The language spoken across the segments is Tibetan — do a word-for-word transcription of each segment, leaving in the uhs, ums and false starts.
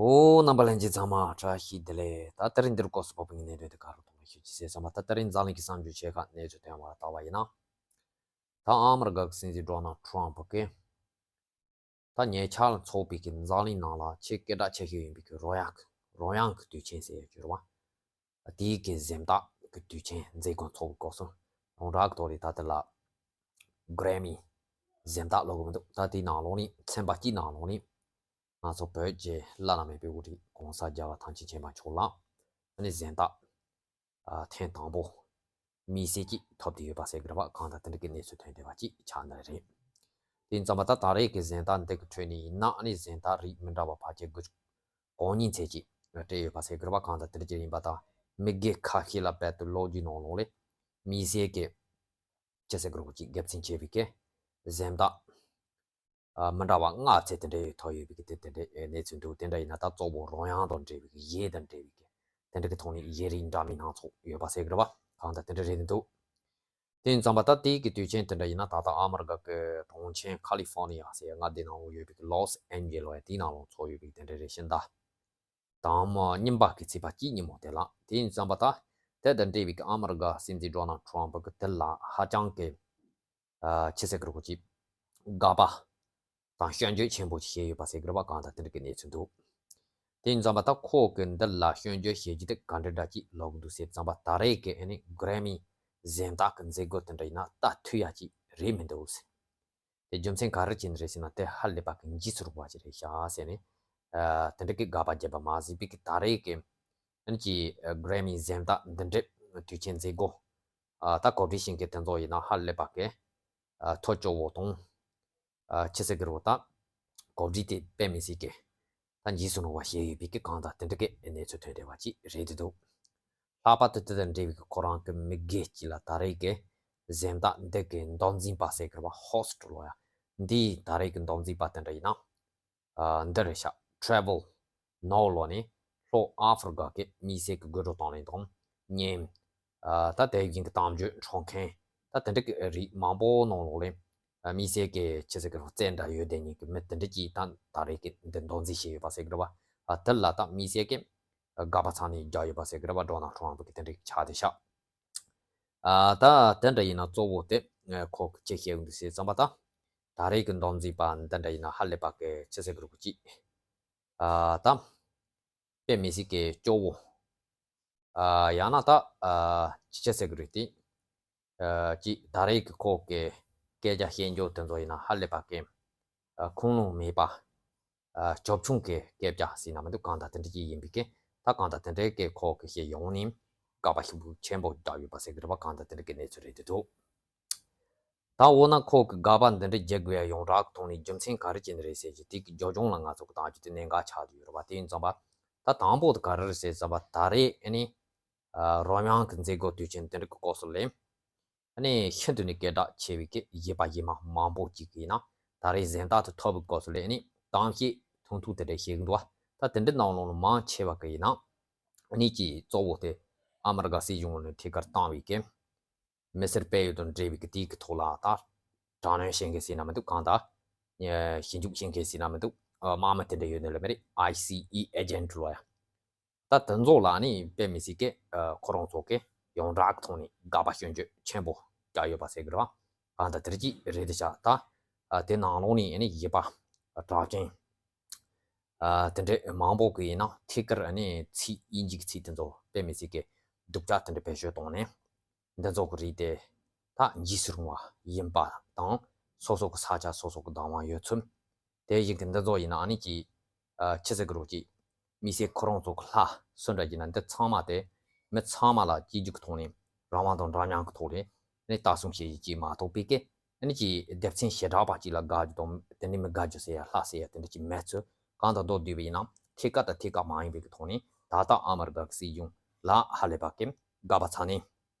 ཨོ། རྣམ་པ་ལྷན་རྒྱས་ཚང་མ་བཀྲ་ཤིས་བདེ་ལེགས། ད་དེ་རིང་འདིར་སྐོར་སུ་བབས་པའི་གནད་དོན་དེ་ག་རུ་གཏོང་བ་ཞུ་ཅི་ཟེར་ཙམ་པ། ད་དེ་རིང་འཛམ་གླིང་གི་གསར་འགྱུར་ཆེ་ཁག་གནས་ཚུལ་ཐོན་པ་ལྟ་བ་ཡིན་ན། ད་ཨ་མི་རི་ཀ་གི་སྲིད་འཛིན་ཌོ་ནལ་ཊམ་ཕ་གིས་ད་ཉེ་ཆར་ཚོགས་པའི་གི་འཛམ་གླིང་ནང་ལ་ཆེས་སྐད་གྲགས་ཆེ་ཤོས་ཡིན་པའི་གི་རོལ་དབྱངས་རོལ་དབྱངས་གི་དུས་ཆེན་ཟེར་ཡ་གྱུར་བ། དེའི་གི་གཟེངས་རྟགས་གི་དུས་ཆེན་མཛད་སྒོ་ཚོགས་པའི་སྐབས་སུ། ཡོངས་གྲགས་ཀྱི་ཐོག་ལས་ད་དེ་ལ་གྷི་རེ་མི་གཟེངས་རྟགས་ལབ་དགོས་མི་འདུག་ད་དེའི་ནང་ལོགས་ནས་ཚན་པ་གཅིག་ནང་ལོགས་ནས། ང་ཚོ་བོད་ཀྱི་བླ་ན་མེད་པའི་དབུ་ཁྲིད་གོང་ས་རྒྱལ་བ་ཐམས་ཅད་མཁྱེན་པ་མཆོག་ལ་ཨ་ནི་གཟེངས་རྟགས་ཨ་ཐེངས་དང་པོ་དམིགས་བསལ་གྱིས་ཐོབ་བསྡད་ཡོད་པ་ཟེར་གྱི་རེད་པ། གང་ལྟར་དེ་འདྲ་གི་གནས་ཚུལ་ཐོན་བསྡད་པ་ཅིག་ཆགས་འདི་རེད། དེ་ཙམ་པ་ད་ད་རེས་ཀྱི་གཟེངས་རྟགས་འདི་གི་ཁྲོད་ནས་ཡིན་ན་ཨ་ནི་གཟེངས་རྟགས་རིགས་མི་འདྲ་བ་ཕལ་ཆེར་དགུ་བཅུ་གོ་གཉིས་ཙམ་ཅིག་སྤྲད་ཡོད་པ་ཟེར་གྱི་རེད་པ། གང་ལྟར་དེ་འདྲ་ཅིག་ཡིན་པ་དང་། མི་སྒེར་ཁ་ཤས་ལ་རྦད་དེ་ལོ་རྒྱུས་ནང་ལོགས་ལས་དམིགས་བསལ་གྱི་ཅི་ཟེར་དགོས་རེད་པ། ཅིག་དགེ་མཚན་ཆེ་བའི་གི་གཟེངས་རྟགས་ཨ་མི་འདྲ་བ་ལྔ་ཙམ་དེ་འདྲའི་ཐོབ་ཡོད་པའི་གི་དེ་དེ་འདྲའི་གནས་ཚུལ་འདུག་དེ་འདྲ་ཡིན་ན་ད་གཙོ་བོ་རོལ་དབྱངས་དང་འབྲེལ་བའི་གི་གཞས་དང་འབྲེལ་བའི་གི་དེ་འདྲ་གི་ཐོག་ནས་གཞས་རིགས་འདྲ་མིན་སྣ་ཚོགས་ཡོད་པ་ཟེར་གི་རེད་པ། གང་ལྟར་དེ་འདྲ་རེད་འདུག་དེ་ཡིན་ཙམ་པ་ད་དེའི་གི་དུས་ཆེན་དེ་འདྲ་ཡིན་ན་ད་ལྟ་ཨ་མི་རི་ཀ་གི་གྲོང་ཁྱེར་ཁ་ལི་ཧྥོར་ནི་ཡ་ཟེར་མངའ་སྡེ་ནང་ལ་ཡོད་པའི་གི་ལོས་ཨན་ཇེ་ལོ་ཡ་དེའི་ནང་ལ་ཚོགས་ཡོད་པའི་གི་དེ་འདྲ་རེད། ཕྱི་ཟླ་དང་པོ་རྙིང་པ་གི་ཚེས་པ་གཅིག་ཉིན་མོ་དེ་ལ། དེ་ཡིན་ཙམ་པ་ད་དེ་དང་འབྲེལ་བའི་གི་ཨ་མི་རི་ཀ་སྲིད་འཛིན་ཌོ་ནལ་ཊམ་ཕ་གིས་དེ་ལ་ཧ་ཅང་གི་ཨ་ཅི་ཟེར་དགོས་རེད་པ། ཅིག་དགའ་པ་དང་སྐྱོན་བརྗོད་ཆེན་པོ་ཞིག་བྱས་ཡོད་པ་ཟེར་གི་རེད་པ། གང་ལྟར་དེ་འདྲ་གི་གནས་ཚུལ་འདུག་དེ་ཡིན་ཙམ་པ་ད་ཁོ་གི་འདི་ལ་སྐྱོན་བརྗོད་བྱེད་རྒྱུ་དེ་ག་འདྲ་འདྲ་ཅིག་ལབ་གི་འདུག་ཟེར་ཙམ་པ། ད་རེས་ཀྱི་ཨ་ནི་གྷི་རེ་མི་གཟེངས་རྟགས་ཀྱི་མཛད་སྒོ་དེ་འདྲ་ཡིན་ན་ད་མཐུ་ཡ་ཅིག་རེད་མི་འདུག་ཟེར། དེ་རྒྱུ་མཚན་ག་རེ་བྱས་ནས་རེད་ཟེར་ན། དེ་ཧ་ལས་པ་གི་འཇིགས་སུ་རུང་བ་ཅིག་རེད་ཤག་ཟེར་ནས། ཨ་དེ་འདྲ་གི་དགག་པ་བརྒྱབ་པ་མ་ཟད་པའི་གི་ད་རེས་ཀྱི་ཨ་ནི་ཅིག་གྷི་རེ་མི་གཟེངས་རྟགས་འདི་འདྲའི་དུས་ཆེན་མཛད་སྒོ་ཨ་ད་གོ་སྒྲིག་བྱེད་མཁན་དེ་ཚོ་ཡིན་ན་ཧ་ལས་པ་གི་ཨ་ཐོ་སྐྱོ་བོ་དང་། ཨ་ཅི་ཟེར་གི་རེད་པ། ད་གོ་སྒྲིག་དེ་དཔེ་མི་སྲིད་ཀི་ད་འཇིགས་སུ་རུང་བ་བྱས་ཡོད་པའི་གི་གང་ལྟར་དེ་འདྲ་གི་གནས་ཚུལ་ཐོན་བསྡད་པ་ཅིག་རེད་འདུག་ལྷག་པར་དུ་དེ་དང་འབྲེལ་བའི་གི་ཁོ་རང་གི་མི་སྒེར་གཅིག་ལ་ད་རེས་ཀྱི་གཟེངས་རྟགས་འདི་གི་མདོ་འཛིན་པ་ཟེར་གི་རེད་པ། ཧོ་སི་ཊི་ལོ་ཡ་འདིའི་ད་རེས་ཀྱི་མདོ་འཛིན་པ་དེ་འདྲ་ཡིན་ན། ཨ་འདི་རེད་ཤག་ཊེ་རེ་ཝལ་ནོ་ལོ་ནས་ལྷོ་ཨ་ཧྥི་རི་ཀ་གི་དམིགས་བསལ་གྱི་དགོད་བྲོ་གཏོང་ལེན་དང་ཉིན། ཨ་ད་དེ་བཞིན་གྱི་གཏམ་བརྗོད་འཁྲབ་མཁན་ད་དེ་འདྲ་གི་རིགས་མང་པོ་ནང་ལོགས་ལས་ཨ་དམིགས་བསལ་གྱི་ཅི་ཟེར་གི་རེད། རྩལ་འདྲ་ཡོད་བསྡད་མཁན་གྱི་མི་དེ་འདྲ་གྱིས་ད་ད་རེས་ཀྱི་འདི་མདོ་འཛིན་བྱས་ཡོད་པ་ཟེར་གི་རེད་པ། ཨ་དེ་ལ་ད་དམིགས་བསལ་གྱི་དགག་པ་ཚང་ནས་རྒྱག་ཡོད་པ་ཟེར་གི་རེད་པ། ཌོ་ནལ་ཊམ་ཕ་གི་དེ་འདྲ་གི་ཆགས་བསྡད་ཤག་ཨ་ད་དེ་འདྲ་ཡིན་ན་གཙོ་བོ་དེ་ཁོ་གི་ཅི་བཤད་ཡོང་འདུག་ཟེར་ཙམ་པ། ད་ད་རེས་ཀྱི་མདོ་འཛིན་པ་འདི་འདྲ་ཡིན་ན་ཧ་ལས་པ་གི་ཅི་ཟེར་གི་རེད་པ། ཅིག་ཨ་ད་དཔེ་མི་སྲིད་ཀྱི་སྐྱོ་བོ། ཨ་ཡང་ན་ད་ཨ་ཅི་ཅི་ཟེར་གི་རེད་དེ། ཨ་ཅིག་ད་རེས་ཀྱི་ཁོ་གི་སྐད་ཆ་བཤད་རྒྱུ་དེ་ཚོ་ཡིན་ན་ཧ་ལས་པ་གི་ཨ་ཁུངས་ལུང་མེད་པ། ཨ་ཅོབ་ཆུང་གི་སྐད་ཆ་ཟེར་ན་མི་འདུག་གང་ལྟར་དེ་འདྲ་ཅིག་ཡིན་པའི་གི་ད་གང་ལྟར་དེ་འདྲའི་གི་ཁོ་གི་བཤད་ཡོང་ནས་དགག་པ་ཤུགས་ཆེན་པོ་རྒྱག་ཡོད་པ་ཟེར་གི་རེད་པ། གང་ལྟར་དེ་འདྲ་གི་གནས་ཚུལ་རེད་འདུག་ད་འོ་ན་ཁོ་གི་དགག་པ་འདི་འདྲ་རྒྱག་དགོས་ཡ་ཡོངས་གྲགས་ཀྱི་ཐོག་ནས་རྒྱུ་མཚན་ག་རེ་བྱས་ནས་རེད་ཟེར་གྱི་དེ་གི་རྒྱབ་ལྗོངས་ལ་ང་ཚོ་གི་ལྟ་རྒྱུ་དེ་གནད་འགག་ཆགས་བསྡད་ཡོད་རེད་པ། དེ་ཡིན་ཙང་པ་ད་དང་པོ་དེ་ག་རེ་རེད་ཟེར་ཙང་པ། ད་རེས་ཨ་ནི་ཨ་རོལ་དབྱངས་ཀྱི་མཛད་སྒོ་དུས་ཆེན་དེ་འདྲ་གི་སྐབས་སུ་ལས། ཨ་ནི་ཤིན་ཏུ་ནས་སྐད་གྲགས་ཆེ་བའི་གི་གཞས་པ་གཞས་མ་མང་པོ་ཅིག་གིས་ན་ད་རེས་གཟེངས་རྟགས་དེ་ཐོབ་པའི་སྐབས་སུ་ལས་ཨ་ནི་གཏམ་བཤད་ཐུང་ཐུང་དེ་འདྲ་བཤད་གི་འདུག་པ། ད་དེ་འདྲའི་ནང་ལོགས་ལ་མང་ཆེ་བ་གིས་ཡིན་ན་ཨ་ནི་ཅིག་གཙོ་བོ་དེ་ཨ་མི་རི་ཀ་སྲིད་གཞུང་ནས་ཐད་ཀར་བཏང་བའི་གི་མི་སེར་སྤེལ་ཡུལ་དང་འབྲེལ་བའི་གི་དེའི་གི་ཐོག་ལ་ད་དྲག་གནོན་བྱེད་མཁན་ཟེར་ན་མི་འདུག་གང་ལྟར་ཞིབ་འཇུག་བྱེད་མཁན་ཟེར་ན་མི་འདུག་དམག་མི་དེ་འདྲ་ཡོད་ནི་ལ་མི་རེད། ཨའི་སི་ཨི་ཨེ་ཇེན་ཊི་ལོ་ཡ། ད་དེ་ཚོ་ལ་ནི་དཔེ་མི་སྲིད་ཀི་ཁོ་རང་ཚོ་གི་ཡོངས་གྲགས་ཀྱི་ཐོག་ནས་དགག་པ་སྐྱོན་བརྗོད་ཆེན་པོ་བརྒྱབ་ཡོད་པ་ཟེར་གི་རེད་པ། གང་ལྟར་དེ་འདྲ་ཅིག་རེད་དེ་ཤག་ད་དེ་ནང་ལོགས་ནས་ནི་གཞས་པ་གྲགས་ཅན་དེ་འདྲ་མང་པོ་གིས་ཡིན་ན་ཐད་ཀར་ནི་ཚིག་དབྱིན་ཇིའི་ཚིག་དེ་ཚོ་དཔེ་མི་སྲིད་ཀི་སྡུག་ཅག་དེ་འདྲ་བེད་སྤྱོད་བཏང་ནས། འདི་ཚོ་གི་རིགས་དེ་ད་འཇིགས་སུ་རུང་བ་ཡིན་པ་དང་། སོ་སོ་གི་ས་ཆ་སོ་སོ་གི་བདག་དབང་ཡོད་ཚུལ། དེ་བཞིན་གྱི་འདི་ཚོ་ཡིན་ན་ཨ་ནི་ཅིག་ཨ་ཅི་ཟེར་གི་རེད་པ། ཅིག་དམིགས་བསལ་ཁོ་རང་ཚོ་གི་ལྷ་སུ་འདྲ་ཡིན་ན་འདི་ཚང་མ་དེ་མི་ཚང་མ་ལ་གཅིག་གྱུར་གྱི་ཐོག་ནས་རང་དབང་དང་འདྲ་མཉམ་གྱི་ཐོག་ནས་ནི་ལྟ་སྲུང་བྱེད་ཡུལ་ཅིག་མ་གཏོགས་པའི་གི་ཨ་ནི་ཅིག་སྡེ་ཚན་བྱེ་བྲག་པ་ཅིག་ལ་དགའ་རྒྱུ་དང་དེ་ནི་མི་དགའ་རྒྱུ་ཟེར་ཡ་ལྷ་ཟེར་ཡ་དེ་འདྲ་ཅིག་མེད་ཚུལ། གང་དང་མདོར་བསྡུས་པ་ཡིན་ན་ཐད་ཀ་དང་ཐད་ཀ་མ་ཡིན་པའི་གི་ཐོག་ནས་ད་ལྟ་ཨ་མི་རི་ཀ་གི་སྲིད་གཞུང་ལ་ཧ་ལས་པ་གི་དགག་པ་ཚ་ནས།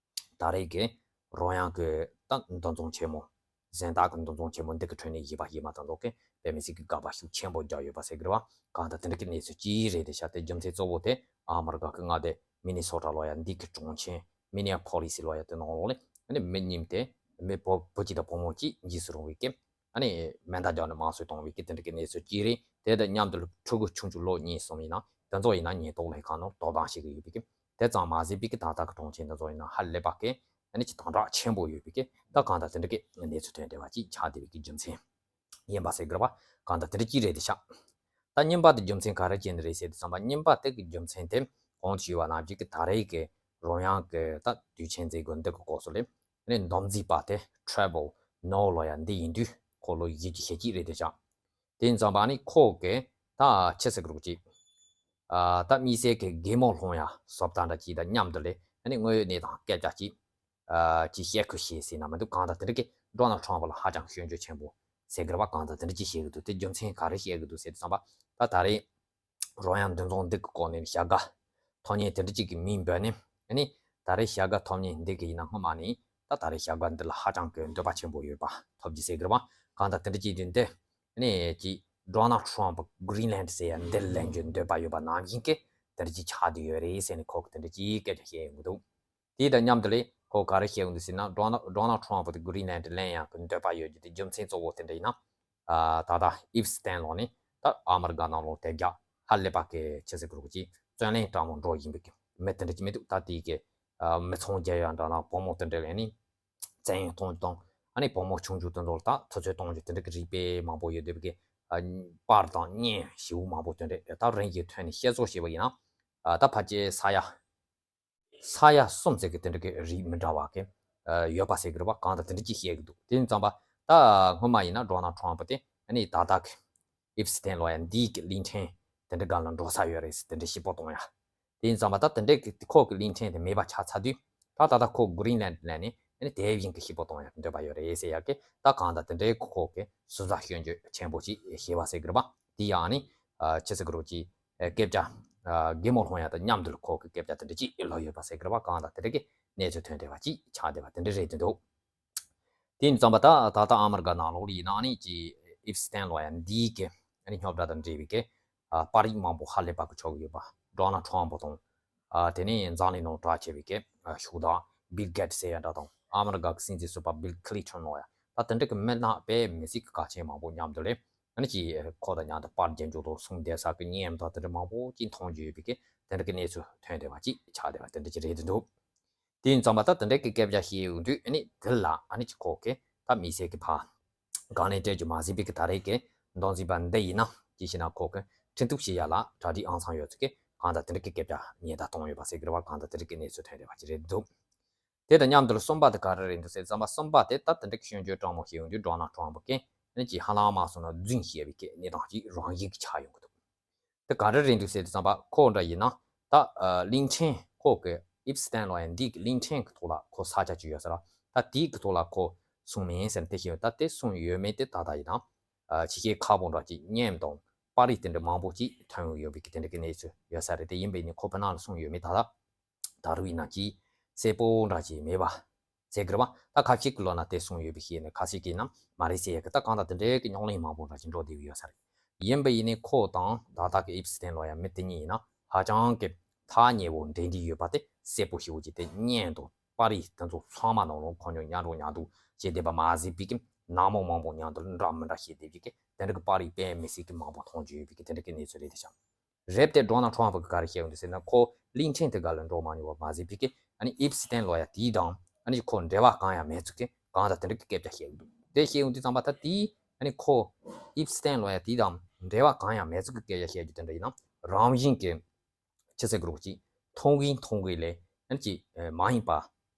ད་རེས་ཀྱི་རོལ་དབྱངས་ཀྱི་ད་འདུ་འཛོམས་ཆེན་མོ། གཟེངས་རྟགས་ཀྱི་འདུ་འཛོམས་ཆེན་མོ་འདི་གི་ཁྲོད་ནས་གཞས་པ་གཞས་མ་དང་ལོག་གི་དཔེ་མི་སྲིད་ཀྱི་དགག་པ་ཤུགས་ཆེན་པོ་རྒྱག་ཡོད་པ་ཟེར་གི་རེད་པ། གང་ལྟར་དེ་འདྲ་གི་གནས་ཚུལ་ཅིག་རེད་དེ་ཤག་དེ་རྒྱུ་མཚན་གཙོ་བོ་དེ་ཨ་མི་རི་ཀ་གི་མངའ་སྡེ་མི་ནི་སོ་ཊ་ལོ་ཡ་འདི་གི་གྲོང་ཁྱེར་མི་ནི་ཡ་ཕོ་ལི་སི་ལོ་ཡ་དེ་ནང་ལོགས་ལས་ཨ་ནི་མི་རྙིང་དེ་མི་བུ་བུ་གཅིག་དང་བུ་མོ་གཅིག་འཇིགས་སུ་རུང་བའི་གི་ ཨ་ནི་མེ་མདའ་རྒྱག་ནས་དམར་གསོད་གཏོང་བའི་གི་དེ་འདྲ་གི་གནས་ཚུལ་གཅིག་རེད། དེ་དང་མཉམ་དུ་ཕྲུ་གུ་ཆུང་ཆུང་ལོ་གཉིས་གསུམ་ཡིན་ན་དེ་ཚོ་ཡིན་ན་ཉེན་རྟོག་ལྷན་ཁང་ནང་དོ་དམ་བྱེད་ཀྱི་ཡོད་པའི་གི་དེ་ཙམ་མ་ཟད་པའི་གི་ད་ལྟ་གི་གྲོང་ཁྱེར་འདི་ཚོ་ཡིན་ན་ཧ་ལས་པ་གི་ཨ་ནི་ཅིག་དམ་དྲག་ཆེན་པོ་ཡོད་པའི་གི་ད་གང་ལྟར་དེ་འདྲ་གི་གནས་ཚུལ་ཐོན་བསྡད་པ་ཅིག་ཆགས་བསྡད་པའི་གི་རྒྱུ་མཚན་ཡིན་པ་ཟེར་དགོས་པ་གང་ལྟར་དེ་འདྲ་ཅིག་རེད་དེ་ཤག་ད་གཉིས་པ་དེ་རྒྱུ་མཚན་ག་རེ་བྱས་ནས་རེད་ཟེར་དུས་ཙམ་པ་གཉིས་པ་དེ་གི་རྒྱུ་མཚན་དེ་གོང་དུ་ཞུས་པ་ནང་བཞིན་གི་ད་རེས་ཀྱི་རོལ་དབྱངས་ཀྱི་ད་དུས་ཆེན་མཛད་སྒོ་འདི་གི་སྐབས་སུ་ལས་ནི་འདུམ་འཛིན་པ་དེ་Trevor Noah ལོ་ཡ་འདི་ཡིན་དུས་ཁོ་ལོ་བཞི་བཅུ་ཞེ་གཅིག་རེད་དེ་ཤག་དེ་ཡིན་ཙམ་པ་ནི་ཁོ་གི་ད་ཆི་ཟེར་གི་རུག་ཅིག་ཨ་ད་དམིགས་བསལ་གྱི་གད་མོ་སློང་ཡ་བཟོ་ལྟ་འདྲ་ཅིག་དང་མཉམ་དུ་ལས་ནི་དངོས་ཡོད་གནས་སྟངས་སྐད་ཆ་ཅིག་ཨ་ཅིག་བཤད་ཁུལ་བྱས་ཟེར་ན་མི་འདུག་གང་ལྟར་དེ་འདྲ་གི་Donald Trump ལ་ཧ་ཅང་སྐྱོན་བརྗོད་ཆེན་པོ་ཟེར་གི་རེད་པ། གང་ལྟར་དེ་འདྲ་ཅིག་བཤད་གི་འདུག་དེ་རྒྱུ་མཚན་ག་རེ་བཤད་གི་འདུག་ཟེར་དུས་ཙམ་པ་ད་ད་རེས་རོལ་དབྱངས་འདི་ཚོ་འདི་གི་སྐོར་ནས་བྱ་དགའ་ཐོབ་མཁན་དེ་འདྲ་ཅིག་གི་མིང་འབོད་ནས་ཨ་ནི་ད་རེས་བྱ་དགའ་ཐོབ་མཁན་འདི་གི་ཡིན་ན་སྔོན་མ་ནས་ད་ད་རེས་བྱ་དགའ་འདི་ལ་ཧ་ཅང་གི་འདོད་པ་ཆེན་པོ་ཡོད་པ་ཐོབ་ཀྱི་ཟེར་གི་རེད་པ། གང་ལྟར་དེ་འདྲ་ཅིག་དུས་འདི་ཨ་ནི་ཅིག་Donald Trump Greenland ཟེར་ཡ་འདིར་ལེན་རྒྱུ་འདོད་པ་ཡོད་པ་ནང་བཞིན་གི་དེ་འདྲ་ཅིག་ཆགས་བསྡད་ཡོད་རེད་ཟེར་ནས་ཁོ་གི་དེ་འདྲ་ཅིག་སྐད་ཆ་བཤད་ཡོང་གི་འདུག་དེ་དང་མཉམ་དུ་ལས་ཁོ་ག་རེ་བཤད་ཡོང་འདུག་ཟེར་ན་Donald Donald Trump དེ་Greenland ལེན་ཡག་གི་འདོད་པ་ཡོད་རྒྱུ་དེ་རྒྱུ་མཚན་གཙོ་བོ་དེ་འདྲ་ཡིན་ན། ཨ་ད་ལྟ་Epstein ལོག་ནས་ད་ཨ་མི་རི་ཀ་ནང་ལོག་དེབ་རྒྱག་ཧ་ལས་པ་གི་ཆི་ཟེར་གི་རུག་ཅིག་བཙོན་ལེན་དྲང་མོ་འགྲོ་བཞིན་པའི་གི་མི་དེ་འདྲ་ཅིག་མི་འདུག་ད་དེའི་གི་ཨ་མི་ཚང་རྒྱག་ཡ་འདྲ་ན་བུ་མོ་དེ་འདྲ་ལེན་ནས་བཙན་གཡེམ་གཏོང་རྒྱུ་དང་ཨ་ནི་བུ་མོ་ཆུང་ཆུང་དེ་ཚོ་ལ་ད་དུས་ཚོད་གཏོང་རྒྱུ་དེ་འདྲ་གི་རིགས་དཔེ་མང་པོ་ཡོད་འདུག་གི་ཨ་པར་དང་བརྙན་ཞེ་པོ་མང་པོ་དེ་འདྲ་ད་རིན་གྱིས་ཐོན་ནས་བཤད་ཚོ་བྱས་པ་ཡིན་ན་ཨ་ད་ཕལ་ཆེར་ས་ཡ། ས་ཡ་གསུམ་ཟེར་གི་དེ་འདྲ་གི་རིགས་མི་འདྲ་བ་གི་ཨ་ཡོད་པ་ཟེར་གི་རེད་པ། གང་ལྟར་དེ་འདྲ་ཅིག་བཤད་གི་འདུག་དེ་ཡིན་ཙམ་པ་ད་སྔོན་མ་ཡིན་ན་Donald Trump དེ་ཨ་ནི་ད་ལྟ་གི་Epstein ལོ་ཡ་འདིའི་གི་གླིང་ཕྲན་དེ་འདྲ་སྒང་ལ་འགྲོ་ས་ཡོད་རེད་ཟེར་དེ་འདྲ་ཞིབ་པོ་གཏོང་ཡ། དེ་ཡིན་ཙམ་པ་ད་དེ་འདྲའི་གི་ཁོ་གི་གླིང་ཕྲན་དེ་མེད་པ་ཆགས་ཚར་དུས་ད་ད་ལྟ་ཁོ་Greenland ལེན་ནས་ཨ་ནི་དེ་བཞིན་གི་ཞིབ་པོ་གཏོང་ཡ་གི་འདོད་པ་ཡོད་རེད་ཟེར་ཡ་གི་ད་གང་ལྟར་དེ་འདྲའི་ཁོ་གི་སུན་གཙེར་སྐྱོན་བརྗོད་ཆེན་པོ་ཅིག་བྱས་པ་ཟེར་གི་རེད་པ། དེ་ཡང་ཨ་ནི་ཨ་ཆི་ཟེར་གི་རེད་ཅིག་ཨ་སྐད་ཆ་ཨ་གད་མོ་སློང་ཡ་དང་མཉམ་དུ་ཁོ་གི་སྐད་ཆ་དེ་འདྲ་ཅིག་ལོག་ཡོད་པ་ཟེར་གི་རེད་པ། གང་ལྟར་དེ་འདྲ་གི་གནས་ཚུལ་ཐོན་བསྡད་པ་ཅིག་ཆགས་བསྡད་པ་དེ་འདྲ་རེད་འདུག་དེ་ཡིན་ཙམ་པ་ད་ད་ལྟ་ཨ་མི་རི་ཀ་ནང་ལོགས་ལ་ཡིན་ན་ཨ་ནི་ཅིག་Epstein ལོ་ཡ་འདིའི་གི་ཨ་ནི་རྙོག་དྲ་དང་འབྲེལ་བའི་གི་ཨ་པར་རིས་མང་པོ་ཧ་ལས་པ་གི་ཆགས་ཀྱི་ཡོད་པ། Donald Trump དང་ཨ་དེ་ནས་འཛམ་གླིང་ནང་གྲགས་ཆེ་བའི་གི་ཨ་ཤུགས་དང་Bill Gates ཟེར་ཡ་འདྲ་དང་ཨ་མི་རི་ཀ་གི་སྲིད་འཛིན་ཟུར་པ་Bill Clinton ལོ་ཡ་ད་དེ་འདྲ་གི་མི་སྣ་དཔེ་མི་སྲིད་གི་གལ་ཆེན་མང་པོ་མཉམ་དུ་ལས་ཨ་ནི་ཅིག་ཁོ་དང་མཉམ་དུ་པར་རྒྱག་རྒྱུ་དང་གསུང་བསྡད་ས་གི་བརྙན་དང་དེ་འདྲ་མང་པོ་ཅིག་མཐོང་རྒྱུ་ཡོད་པའི་གི་དེ་འདྲ་གི་གནས་ཚུལ་ཐོན་བསྡད་པ་ཅིག་ཆགས་བསྡད་པ་དེ་འདྲ་ཅིག་རེད་འདུག་དེ་ཡིན་ཙམ་པ་ད་དེ་འདྲའི་གི་སྐད་ཆ་བཤད་ཡོང་དུས་ཨ་ནི་དེ་ལ་ཨ་ནི་ཅིག་ཁོ་གི་ད་དམིགས་བསལ་གི་ཕ་དགག་ལན་སྤྲད་རྒྱུ་མ་ཟད་པའི་གི་ད་རེས་གི་འདུམ་འཛིན་པ་འདི་ཡིན་ན་ཅི་ཞེ་ན་ཁོ་གི་འཁྲུན་གཏུག་བྱེད་ཡ་ལ་གྲ་སྒྲིག་ཨང་ཚང་ཡོད་ཚུལ་གི་གང་ལྟར་དེ་འདྲའི་གི་སྐད་ཆ་ཉེན་བརྡ་བཏང་ཡོད་པ་ཟེར་གི་རེད་པ། གང་ལྟར་དེ་འདྲའི་གི་གནས་ཚུལ་ཐོན་བསྡད་པ་ཅིག་རེད་འདུག་དེ་དང་མཉམ་དུ་གསུམ་པ་དེ་ག་རེ་རེད་འདུག་ཟེར་ཙམ་པ་གསུམ་པ་དེ་ད་དེ་འདྲའི་གི་སྐྱོན་བརྗོད་དྲང་མོ་བཤད་ཡོང་དུས་Donald Trump གི་ཨ་ནི་ཅིག་ཧ་ལམ་མ་སོང་ན་རྫུན་བཤད་པའི་གི་གནས་སྟངས་ཅིག་རང་བཞིན་གི་ཆགས་ཡོང་གི་འདུག་དེ་ག་རེ་རེད་འདུག་ཟེར་དུས་ཙམ་པ་ཁོ་འདྲ་ཡིན་ན་ད་ཨ་གླིང་ཕྲན་ཁོ་གི་Epstein ལོ་ཡ་འདི་གི་གླིང་ཕྲན་གི་ཐོག་ལ་ཁོ་ས་ཆ་ཅིག་ཡོད་ས་ར། ད་དེའི་གི་ཐོག་ལ་ཁོ་སོང་མིན་ཟེར་ན་དེ་ཤེས་ཡོད། ད་དེ་སོང་ཡོད་མེད་དེ་ད་ལྟ་ཡིན་ན་ཨ་ཕྱི་རྒྱལ་ཁག་པོ་འདྲ་ཅིག་བརྙན་དང་པར་རིས་དེ་འདྲ་མང་པོ་ཅིག་ཐོན་ཡོང་ཡོད་པའི་གི་དེ་འདྲ་གི་གནས་ཚུལ་ཡོད་ས་རེད། དེ་ཡིན་པས་ནི་ཁོ་བོད་ནང་ལ་སོང་ཡོད་མེད་ད་ལྟ་ད་རུང་ཡིན་ན་ཅིག་གསལ་པོ་འདྲ་ཅིག་མེད་པ་ཟེར་གི་རེད་པ། ད་ཁ་ཤས་ཀྱི་ལོ་ན་དེ་སོང་ཡོད་པའི་ཤེས་ནས་ཁ་ཤས་ཀྱིས་ན་མ་རེད་ཟེར་ཡ་གི་ད་གང་ལྟར་དེ་འདྲའི་གི་རྙོག་གླེང་མང་པོ་འདྲ་ཅིག་འགྲོ་བསྡད་ཡོད་ས་རེད། ཡིན་པ་ཡིན་ནའི་ཁོ་དང་ད་ལྟ་གི་Epstein ལོ་ཡ་མི་དེ་གཉིས་ཡིན་ན་ཧ་ཅང་གི་ཐག་ཉེ་བོ་འབྲེལ་འདྲིས་ཡོད་པ་དེ་གསལ་པོ་ཞེ་པོ་ཅིག་དེ་བརྙན་དང་པར་རིས་དེ་ཚོ་ཚང་མ་ནང་ལོགས་ཁོ་གཉིས་མཉམ་འགྲོ་མཉམ་འདུག་བྱས་བསྡད་པ་མ་ཟད་པའི་གི་ནང་མི་མང་པོ་མཉམ་དུ་འདྲ་མི་འདྲ་བཤད་བསྡད་པའི་གི་དེ་འདྲ་གི་པར་རིས་དཔེ་མི་སྲིད་གི་མང་པོ་མཐོང་རྒྱུ་ཡོད་པའི་གི་དེ་འདྲ་གི་གནས་ཚུལ་རེད་དེ་ཤག་རེད་དེ་Donald Trump གིས་ག་རེ་བཤད་ཡོང་འདུག་ཟེར་ན་ཁོ་གླིང་ཕྲན་དེ་ག་ལ་འགྲོ་མ་མྱོང་བ་མ་ཟད་པའི་གི་ཨ་ནི་Epstein ལོ་ཡ་དེའི་དང་ཨ་ནི་ཁོ་འབྲེལ་བ་གང་ཡང་མེད་ཚུལ་གི་གང་ལྟར་དེ་འདྲ་གི་སྐད་ཆ་བཤད་ཡོང་འདུག་དེ་བཤད་ཡོང་དུས་ཙམ་པ་ད་དེའི་ཨ་ནི་ཁོ་Epstein ལོ་ཡ་དེའི་དང་འབྲེལ་བ་གང་ཡང་མེད་ཚུལ་གི་སྐད་ཆ་བཤད་རྒྱུ་དེ་འདྲ་ཡིན་ན་རང་བཞིན་གི་ཆི་ཟེར་གི་རོགས་ཅིག་མཐོང་གིན་མཐོང་གིན་ལས་ཨ་ནི་ཅིག་མ་ཡིན་པ་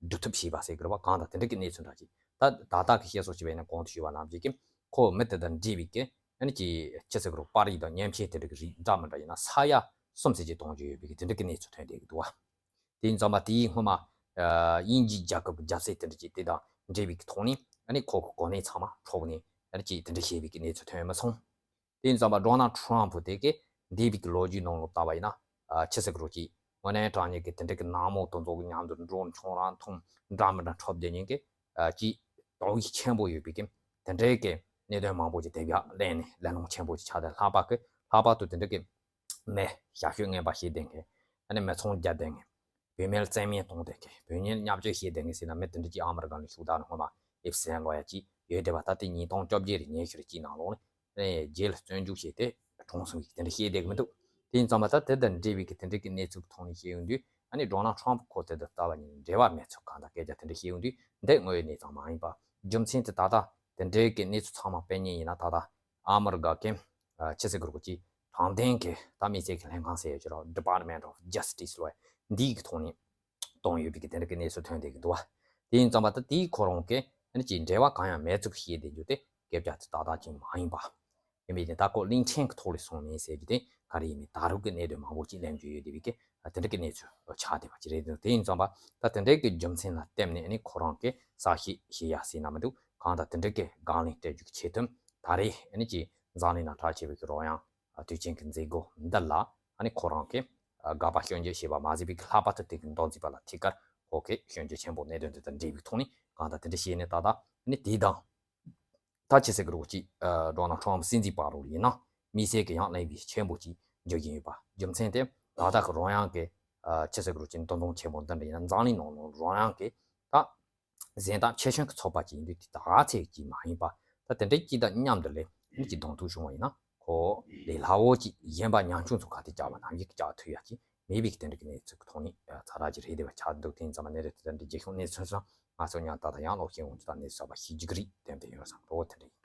སྒྲུབ་ཐབས་བྱས་པ་ཟེར་གི་རེད་པ། གང་ལྟར་དེ་འདྲ་གི་གནས་ཚུལ་འདྲ་ཅིག་ད་ད་ལྟ་གི་བཤད་སྲོལ་བྱས་པ་ཡིན་ན་གོང་དུ་ཞུས་པ་ནང་བཞིན་གི་ཁོ་མི་དེ་དང་འབྲེལ་བའི་གི་ཨ་ནི་ཅིག་ཆི་ཟེར་གི་རོགས་པར་རིས་དང་མཉམ་ཆས་དེ་འདྲ་གི་རིགས་འདྲ་མི་འདྲ་ཡིན་ན་ས་ཡ་གསུམ་ཟེར་གྱི་གཏོང་རྒྱུ་ཡོད་པའི་གི་དེ་འདྲ་གི་གནས་ཚུལ་ཐོན་བསྡད་ཀྱི་འདུག་བ། དེ་ཡིན་ཙམ་པ་དེའི་སྔོན་མ་ཨ་དབྱིན་ཇིའི་རྒྱལ་ཁབ་ཀྱི་རྒྱབ་སྲིད་དེ་འདྲ་ཅིག་དེ་དང་འབྲེལ་བའི་གི་ཐོག་ནས་ཨ་ནི་ཁོ་གི་གོ་གནས་ཚང་མ་འཕྲོག་ནས་ཨ་ནི་ཅིག་དེ་འདྲ་བྱས་པའི་གི་གནས་ཚུལ་ཐོན་མི་སོང་། དེ་ཡིན་ཙམ་པ་Donald Trump དེ་གི་འདས་པའི་གི་ལོ་རྒྱུས་ནང་ལ་བལྟས་པ་ཡིན་ན་ཨ་ཆི་ཟེར་གི་རོགས་ཅིག་དངོས་གནས་དྲང་གནས་ཀྱི་དེ་འདྲ་གི་ནག་མོ་དེ་ཚོ་གི་མཉམ་དུ་འགྲོ་ཁྱོང་རང་མཐོང་འདྲ་མི་འདྲ་འཕྲོག་བསྡད་མཁན་གི་ཨ་ཅིག་དོགས་ཡིག་ཆེན་པོ་ཡོད་པའི་གི་དེ་འདྲའི་གི་གནད་དོན་མང་པོ་ཅིག་དེབ་ཡག་ལེན་ནས་གླེང་སློང་ཆེན་པོ་ཅིག་ཆགས་ཏེ་ལྷག་པར་གི་ལྷག་པར་དུ་དེ་འདྲ་གི་མི་ཞབས་ཞུ་ངན་པ་བྱེད་བསྡད་མཁན། ཨ་ནི་མི་ཚང་རྒྱག་བསྡད་མཁན། བུད་མེད་བཙན་གཡེམ་གཏོང་བསྡད་མཁན། བུད་མེད་བརྙས་བཅོས་བྱེད་བསྡད་མཁན་ཟེར་ན་མི་དེ་འདྲ་ཅིག་ཨ་མི་རི་ཀ་ནས་ཤུགས་དྲག་ནས་སྔོན་མ་Epstein ལོ་ཡ་ཅིག་ ཡོད་བསྡད་པ། ད་དེ་ཉིས་སྟོང་བཅོ་བརྒྱད་རེད། ཉི་ཤུ་རེ་གཅིག་ནང་ལོགས་ནས་རྗེས་ལ་བཙོན་འཇུག་བྱས་ཏེ་གྲོངས་སོང་གི་དེ་འདྲ་བཤད་བསྡད་གི་མི་འདུག་དེ་ཡིན་ཙང་མ་ད་དེ་དང་འབྲེལ་བའི་གི་དེ་འདྲའི་གི་གནས་ཚུལ་གི་ཐོག་ནས་བཤད་ཡོང་དུས། ཨ་ནི་ཌོ་ནལ་ཊམ་ཁོ་དེ་དང་རྩ་བ་ཉིད་ནས་འབྲེལ་བ་མེད་ཚུལ་གང་དང་སྐད་ཆ་དེ་འདྲ་བཤད་ཡོང་དུས། འདི་དངོས་ཡོད་གནས་སྟངས་མ་ཡིན་པ། རྒྱུ་མཚན་དེ་ད་ལྟ་དེ་འདྲའི་གི་གནས་ཚུལ་ཚང་མ་སྤེལ་མཁན་ཡིན་ན། ད་ལྟ་ཨ་མི་རི་ཀ་གི་ཨ་ཕྱི་སྲིད་ཀྱི་རོགས་ཀྱི་དྲང་བདེན་གྱི་ད་དམིགས་བསལ་གྱི་ལྷན་ཁང་ཟེར་ཡོད་ཀྱི་རེད། Department of Justice ལོ། འདིའི་གི་ཐོག་ནས་བཏང་ཡོད་པའི་གི་དེ་འདྲ་གི་གནས་ཚུལ་ཐོན་བསྡད་ཀྱི་འདུག་བ། དེ་ཡིན་ཙང་མ་ད་དེའི་ཁོ་རང་གི་ཨ་ནི་ཅིག་འབྲེལ་བ་གང་ཡང་མེད་ཚུལ་བཤད་བསྡད་རྒྱུ་དེ་སྐད་ཆ་དེ་ཏག་ཏག་ཅིག་མ་ཡིན་པ། ཡིན་པས་ནི་ད་ཁོ་གླིང་ཕྲན་གྱི་ཐོག་ལ་སོང་མིན་ཟེར་རྒྱུ་དེ་ག་རེ་ཡིན་མིན་ད་རུང་གི་གནད་དོན་མང་པོ་ཅིག་གླེང་རྒྱུ་ཡོད་བསྡད་པའི་གི་དེ་འདྲ་གི་གནས་ཚུལ་ཆགས་བསྡད་པ་ཅིག་རེད་འདུག་དེ་ཡིན་ཙང་མ་ད་དེ་འདྲའི་གི་རྒྱུ་མཚན་ལ་བརྟེན་ནས་ཨ་ནི་ཁོ་རང་གི་གསལ་བཤད་བྱེད་ཡ་ཟེར་ན་མི་འདུག་གང་ལྟར་དེ་འདྲའི་གི་དགག་ལན་སྤྲད་རྒྱུ་གི་ཆེད་དུ་ད་རེས་ཨ་ནི་ཅིག་འཛམ་གླིང་ནང་གྲགས་ཆེ་བའི་གི་རོལ་དབྱངས་དུས་ཆེན་གྱི་མཛད་སྒོ་འདི་ལ་ཨ་ནི་ཁོ་རང་གིས་དགག་པ་སྐྱོན་བརྗོད་བྱས་པ་མ་ཟད་པའི་གི་ལྷག་པར་དུ་དེ་གི་མདོ་འཛིན་པ་ལ་ཐད་ཀར་ཁོ་གིས་སྐྱོན་བརྗོད་ཆེན་པོ་གནད་དོན་དེ་དང་འབྲེལ་བའི་ཐོག་ནས་གང་ལྟར་དེ་འདྲ་བྱས་ནས་ད་ལྟ་ཨ་ནི་དེ་དང་ད་ཕྱི་སྲིད་ཀྱི་རོགས་ཀྱི་ཨ་ཌོ་ནལ་ཊམ་སྲིད་འཛིན་བར་ལ་ཡིན་ན་དམིགས་བསལ་གྱི་ཡང་གླེང་བའི་ཆེན་པོ་ཅིག་འཇོག་གིན་ཡོད་པ། རྒྱུ་མཚན་དེ་ད་ལྟ་གི་རོལ་དབྱངས་ཀྱི་ཨ་ཕྱི་སྲིད་ཀྱི་རོགས་ཀྱི་འདུ་འཛོམས་ཆེན་པོ་འདི་འདྲ་ཡིན་ན་འཛམ་གླིང་ནང་ལ་རོལ་དབྱངས་ཀྱི་ད་གཟེངས་རྟགས་ཆེ་ཤོས་ཀྱི་ཚོགས་པ་ཅིག་ཡིན་དུས། དེ་ད་ཚད་ཅིག་མ་ཡིན་པ། ད་དེ་འདྲའི་ཅིག་དང་མཉམ་དུ་ལས་མི་གཅིག་གདོང་ཐུག་བྱུང་བ་ཡིན་ན་ཁོ་ལས་སླ་བོ་ཅིག་གཞན་པ་ཉམ་ཆུང་ཚོ་ག་དེ་བཅག་པ་ནང་བཞིན་བཅག་ཐུབ་ཡ་ཅིག་མེད་པའི་གི་དེ་འདྲ་གི་གནས་ཚུལ་གྱི་ཐོག་ནས་ཨ་ཚ་ར་ཅིག་རེད་བསྡད་པ་ཆགས་འདུག་དེ་ཡིན་ཙང་མ་གནས་རེད། དེ་འདྲ་རྒྱལ་ཁྱོན་གནས་ཚུལ་སོང་ང་ཚོ་ཉག་ད་ད་ཡང་ལོག་ཤེས་འོང་ཅི་ད་གནས་ཚུལ་གསར་པ་ཤེས་རྒྱུ་གི་རེད། དེ་འདྲ་ཡོད་བསམ་འགྲོ་བོ་དེ་འདྲ་ཡིན།